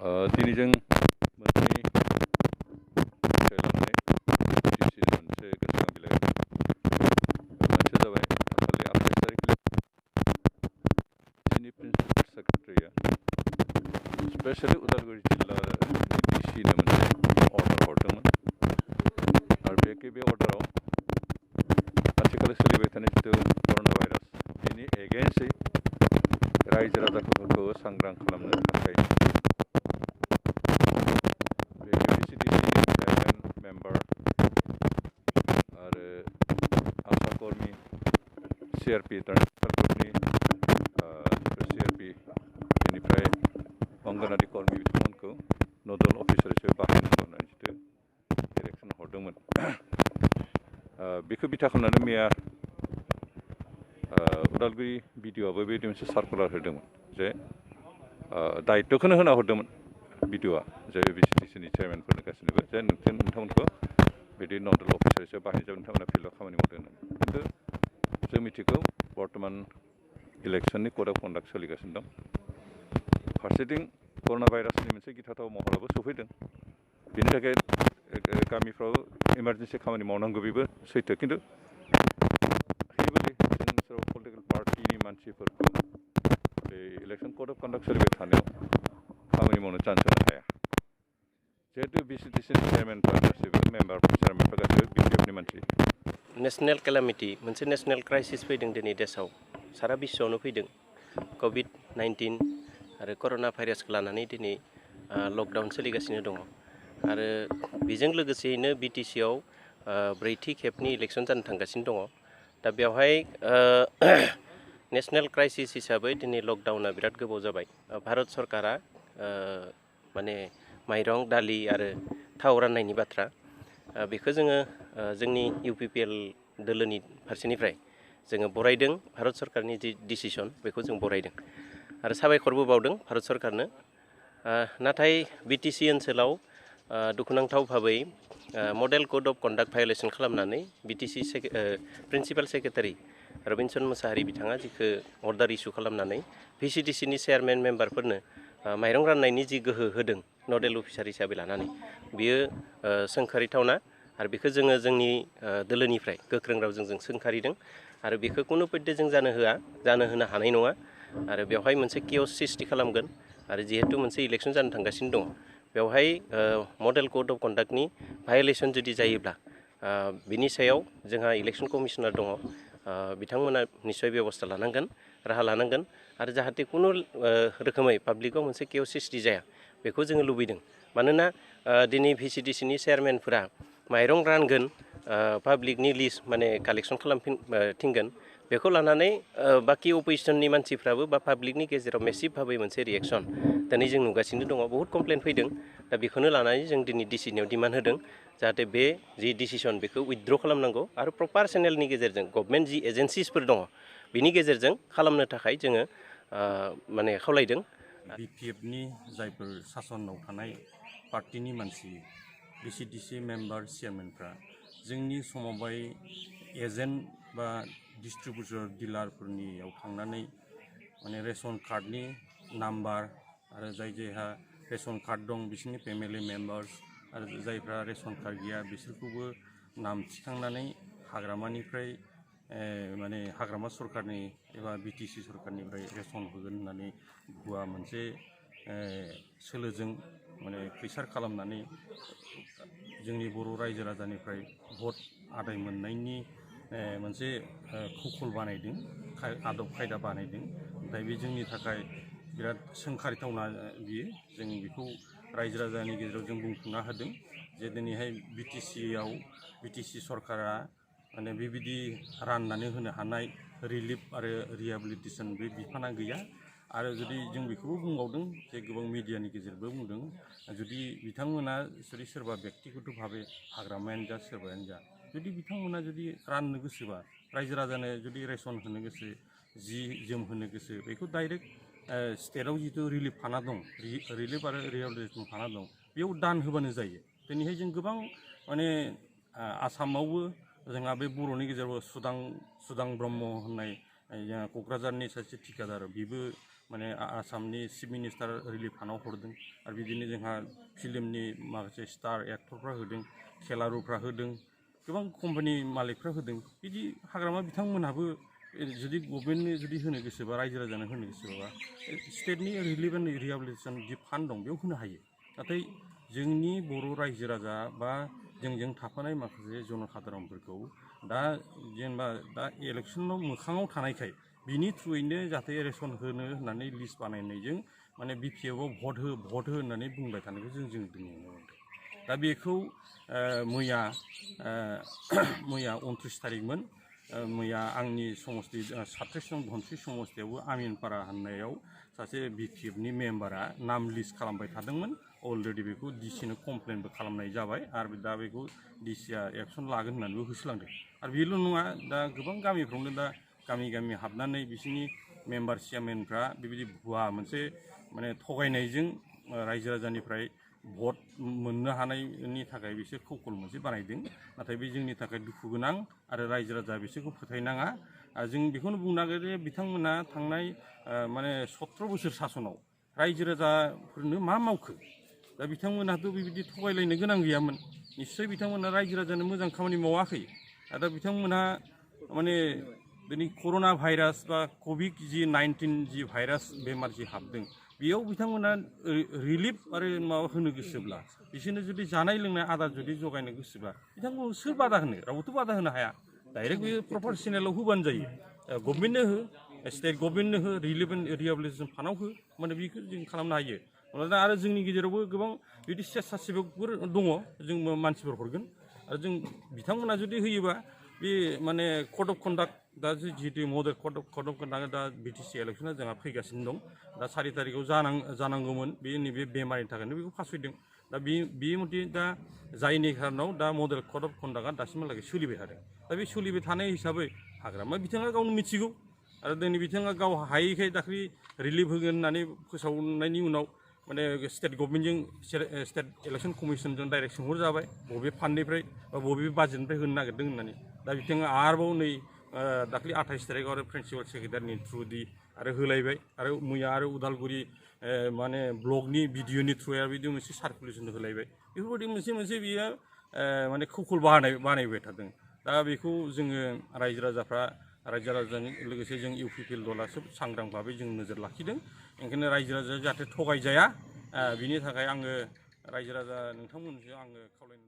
दिनै जों मोननै फिथाइ लानानै डिसि मोनसे गोसोखां बिलाइ मोनसे जाबाय दाखालि 28 तारिखखालि डिसिनि प्रिन्सिपाल सेक्रेटारिया स्पेसियलि उदालगुरि जिल्लानि डिसिनो मोनसे अर्डार हरदोंमोन आरो बे अर्डाराव आथिखालाव सोलिबाय थानाय जिथु कर'ना भाइरास बेनि एगेन्स्टै रायजो राजाफोरखौ सांग्रां खालामनो थाखाय बे भिसिडिसिनि चेयारमेन मेम्बार आरो आशा कर्मि सिआरपि ट्रान्सफार ग्रुपनि सिआरपि बेनिफ्राय अंगनादि कर्मि बिथांमोनखौ नोडल अफिसार हिसाबै बाहायनांगौ होननानै जिथु डिरेक्सन हरदोंमोन बेखौ बिथा खालामनानै मैया उदालगुरि बिडिअ'आबो बेबायदि मोनसे सार्कुलार होदोंमोन जे दायित्वखौनो होना हरदोंमोन बिडिअ'आ जे भिसिडिसिनि चेयारमेनफोरनो गासैनोबो जे नोंथांमोनखौ बिदि नोडल अफिसार हिसाबै बाहायजाब नोंथांमोना फिल्डआव खामानि मावदों होननानै खिन्थु जों मिथिगौ बर्तमान इलेक्सननि कड अफ कन्डाक्ट सोलिगासिनो दं फारसेथिं कर'ना भाइरासनि मोनसे गिथावथाव महराबो सफैदों बेनि थाखाय गामिफ्राव इमारजेन्सि खामानि मावनांगौ बेबो सैथो खिन्थु जों सोरबा पलिटिकेल पार्टिनि मानसिफोरखौ बे इलेक्सन कड अफ कन्डाक्ट सोलिबाय थानायाव खामानि मावनो चान्स होनो हाया जिहेतु भिसिडिसिनि चेयारमेनफ्रा गासैबो मेम्बारफोर चेयारमेनफ्रा गासैबो बिपिएफनि मानसि नेशनेल केलामिटि मोनसे नेशनेल क्राइसिस फैदों दिनै देशआव सारा बिश्वआवनो फैदों कभिड-19 आरो कर'ना भाइरासखौ लानानै दिनै लकडाउन सोलिगासिनो दङ आरो बेजों लोगोसेयैनो बिटिसिआव ब्रैथि खेबनि इलेक्सन जानो थांगासिनो दङ दा बेवहाय नेशनेल क्राइसिस हिसाबै दिनै लकडाउना बिराद गोबाव जाबाय भारत सरकारा माने माइरं दालि आरो थाव राननायनि बाथ्रा बेखौ जोङो जोंनि इउपिपिएल दोलोनि फारसेनिफ्राय जोङो बरायदों भारत सरकारनि जि डिसिसन बेखौ जों बरायदों आरो साबायखरबो बावदों भारत सरकारनो नाथाय बिटिसि ओनसोलाव दुखुनांथाव भाबै model code of conduct violation खालामनानै BTC principal secretary Robinson Musahary बिथाङा जिखौ अर्डार इस्यु खालामनानै भिसिडिसिनि चेयारमेन मेम्बारफोरनो माइरं राननायनि जि गोहो होदों नडेल अफिसार हिसाबै लानानै बियो सोंखारिथावना आरो बेखौ जोङो जोंनि दोलोनिफ्राय गोख्रों रावजों जों सोंखारिदों आरो बेखौ कुनु पद्धति जों जानो होनो हानाय नङा आरो बेवहाय मोनसे किअस सृष्टि खालामगोन आरो जिहेतु मोनसे इलेक्सन जानो थांगासिनो दङ बेवहाय मडेल कड अफ कन्डाक्टनि भायलेसन जुदि जायोब्ला बिनि सायाव जोंहा इलेक्सन कमिशनार दङ बिथांमोना निश्चय बेबस्था लानांगोन राहा लानांगोन आरो जाहाथे कुनु रोखोमै पाब्लिकआव मोनसे किअस सृष्टि जाया बेखौ जोङो लुबैदों मानोना दिनै भिसिडिसिनि चेयारमेनफोरा माइरं रानगोन पाब्लिकनि लिस्ट माने कालेक्सन खालामथिंगोन बेखौ लानानै बाखि अपोजिसननि मानसिफ्राबो बा पाब्लिकनि गेजेराव मेसिभ भाबै मोनसे रिएक्सन दिनै जों नुगासिनो दङ बहुद कमप्लेन फैदों दा बेखौनो लानानै जों दिनै डिसिनियाव डिमान्ड होदों जाहाथे बे जि डिसिसन बेखौ उइथड्र खालामनांगौ आरो प्रपार चेनेलनि गेजेरजों गभर्नमेन्ट जि एजेन्सिसफोर दङ बिनि गेजेरजों खालामनो थाखाय जोङो माने खावलायदों बिपिएफनि जायफोर सासनाव थानाय पार्टिनि मानसि भिसिडिसि मेम्बार चेयारमेनफ्रा जोंनि समबाय एजेन्ट बा डिस्ट्रिबिउटर डिलारफोरनियाव थांनानै माने रेशन कार्डनि नाम्बार आरो जायहा रेशन कार्ड दं बिसोरनि फेमिलि मेम्बार्स आरो जायफ्रा रेशन कार्ड गैया बिसोरखौबो नाम थिखांनानै हाग्रामानिफ्राय माने हाग्रामा सरकारनि एबा बिटिसि सरकारनिफ्राय रेशन होगोन होननानै भुवा मोनसे सोलोजों माने खैसार खालामनानै जोंनि बर' रायजो राजानिफ्राय भट आदाय मोननायनि मोनसे कौशल बानायदों आदब खायदा बानायदों ओमफ्राय बे जोंनि थाखाय बिराद सोंखारिथावना बियो जों बेखौ रायजो राजानि गेजेराव जों बुंफुंना होदों जे दिनैहाय बिटिसि सरकारा माने बेबायदि राननानै होनो हानाय रिलिफ आरो रिहेबिलिटेसन बे बिफाना गैया आरो जुदि जों बेखौबो बुंबावदों जे गोबां मिडियानि गेजेरबो बुंदों जुदि बिथांमोना जुदि सोरबा बेक्तिगत भाबे हाग्रामायानो जा सोरबायानो जा जुदि बिथांमोना जुदि राननो गोसोबा रायजो राजानो जुदि रेशन होनो गोसो जि जोम होनो गोसो बेखौ डाइरेक्ट स्टेटआव जितु रिलिफ फाना दं रिलिफ आरो रिहेबिलिटेसन फाना दं बेयाव दान होबानो जायो दिनैहाय जों गोबां माने आसामावबो जोंहा बे बर'नि गेजेराव सुदां ब्रह्म होननाय जोंहा क'क्राझारनि सासे थिखादार बेबो माने आसामनि चिफ मिनिस्टार रिलिफ फान्डआव हरदों आरो बिदिनो जोंहा फिल्मनि माखासे स्टार एक्टरफ्रा होदों खेलारुफ्रा होदों गोबां कम्पानि मालिकफ्रा होदों बिदि हाग्रामा बिथांमोनहाबो जुदि गभर्नमेन्टनो जुदि होनो गोसोबा रायजो राजानो होनो गोसोबा स्टेटनि relief and rehabilitation G fund दं बेयाव होनो हायो नाथाय जोंनि बर' रायजो राजा बा जोंजों थाफानाय माखासे जनसाधारनफोरखौ दा जेनेबा दा इलेक्सनाव मोखाङाव थानायखाय बिनि थ्रुयैनो जाहाथे रेसन होनो होननानै लिस्ट बानायनायजों माने BPFआव भट हो होननानै बुंबाय थानायखौ जों दिनै नुनो मोनदों दा बेखौ मैया 29 थारिखमोन मैया आंनि समस्ति 37 नं धनस्रि समस्तियावबो आमिनपारा होननायाव सासे BPFनि मेम्बारा नाम लिस्ट खालामबाय थादोंमोन अलरेडि बेखौ DCनो कमप्लेनबो खालामनाय जाबाय आरो दा बेखौ DCआ एक्सन लागोन होननानैबो होसोलांदों आरो बेल' नङा दा गोबां गामिफ्रावनो दा गामि हाबनानै बिसोरनि मेम्बार चेयारमेनफ्रा बेबायदि भुवा मोनसे माने थगायनायजों रायजो राजानिफ्राय भट मोननो हानायनि थाखाय बिसोर कौशल मोनसे बानायदों नाथाय बे जोंनि थाखाय दुखु गोनां आरो रायजो राजा बिसोरखौ फोथायनाङा जों बेखौनो बुंनांगोन जे बिथांमोना थांनाय माने 17 बोसोर सासनाव रायजो राजाफोरनो मा मावखो दा बिथांमोनाथ' बेबायदि थगायलायनो गोनां गैयामोन निस्सय बिथांमोना रायजो राजानो मोजां खामानि मावाखै दा बिथांमोनहा माने दिनै कर'ना भाइरास बा COVID-19 जि भाइरास बेमार जि हाबदों बेयाव बिथांमोना रिलिफ आरो माबा होनो गोसोब्ला बिसोरनो जुदि जानाय लोंनाय आदार जुदि जगायनो गोसोब्ला बिथांमोनखौ सोर बादा होनो रावबोथ' बादा होनो हाया डाइरेक्ट बे प्रपार चेनेलाव होबानो जायो गभर्नमेन्टनो हो स्टेट गभर्नमेन्टनो हो रिलिफ एन्ड रिहेबिलिटेसन फान्डआव हो माने बेखौ जों खालामनो हायो दा आरो जोंनि गेजेरावबो गोबां बिदि स्वेच्छासेबकफोर दङ जों मानसिफोर हरगोन आरो जों बिथांमोना जुदि होयोबा बे माने कड अफ कन्डाक्ट दा जिहेतु मडेल कड अफ कन्डाक्ट दा BTC इलेक्सना जोंहा फैगासिनो दं दा 4 तारिखआव जानांगौमोन बे नैबे बेमारनि थाखायनो बेखौ फासयदों दा बे मथे दा जायनि खारनाव दा मडेल कड अफ कन्डाक्टआ दासिमहालागै सोलिबाय थादों दा बे सोलिबाय थानाय हिसाबै हाग्रामा बिथाङा गावनो मिथिगौ आरो दिनै बिथाङा गाव हायैखाय दाख्लै रिलिफ होगोन होननानै फोसावनायनि उनाव माने स्टेट गभर्नमेन्टजों स्टेट इलेक्सन कमिसनजों डाइरेक्ट सोंहरजाबाय बबे फान्डनिफ्राय बा बबे बाजेटनिफ्राय होनो नागिरदों होननानै दा बिथाङा आरोबाव नै दाख्लै 28 तारिखआव आरो प्रिन्सिपाल सेक्रेटारिनि थ्रुयै आरो होलायबाय आरो मैया आरो उदालगुरि माने ब्लगनि भिडिअनि थ्रुयै बिदि मोनसे सार्कुलेसन होलायबाय बेफोरबायदि मोनसे बियो माने कौशल बानायबाय थादों दा बेखौ जोङो रायजो राजाजों लोगोसे जों UPPL दला सोब सांग्रां भाबै जों नोजोर लाखिदों ओंखायनो रायजो राजाया जाहाथे थगायजाया बिनि थाखाय आङो रायजो राजा नोंथांमोनजों आङो खावलायनो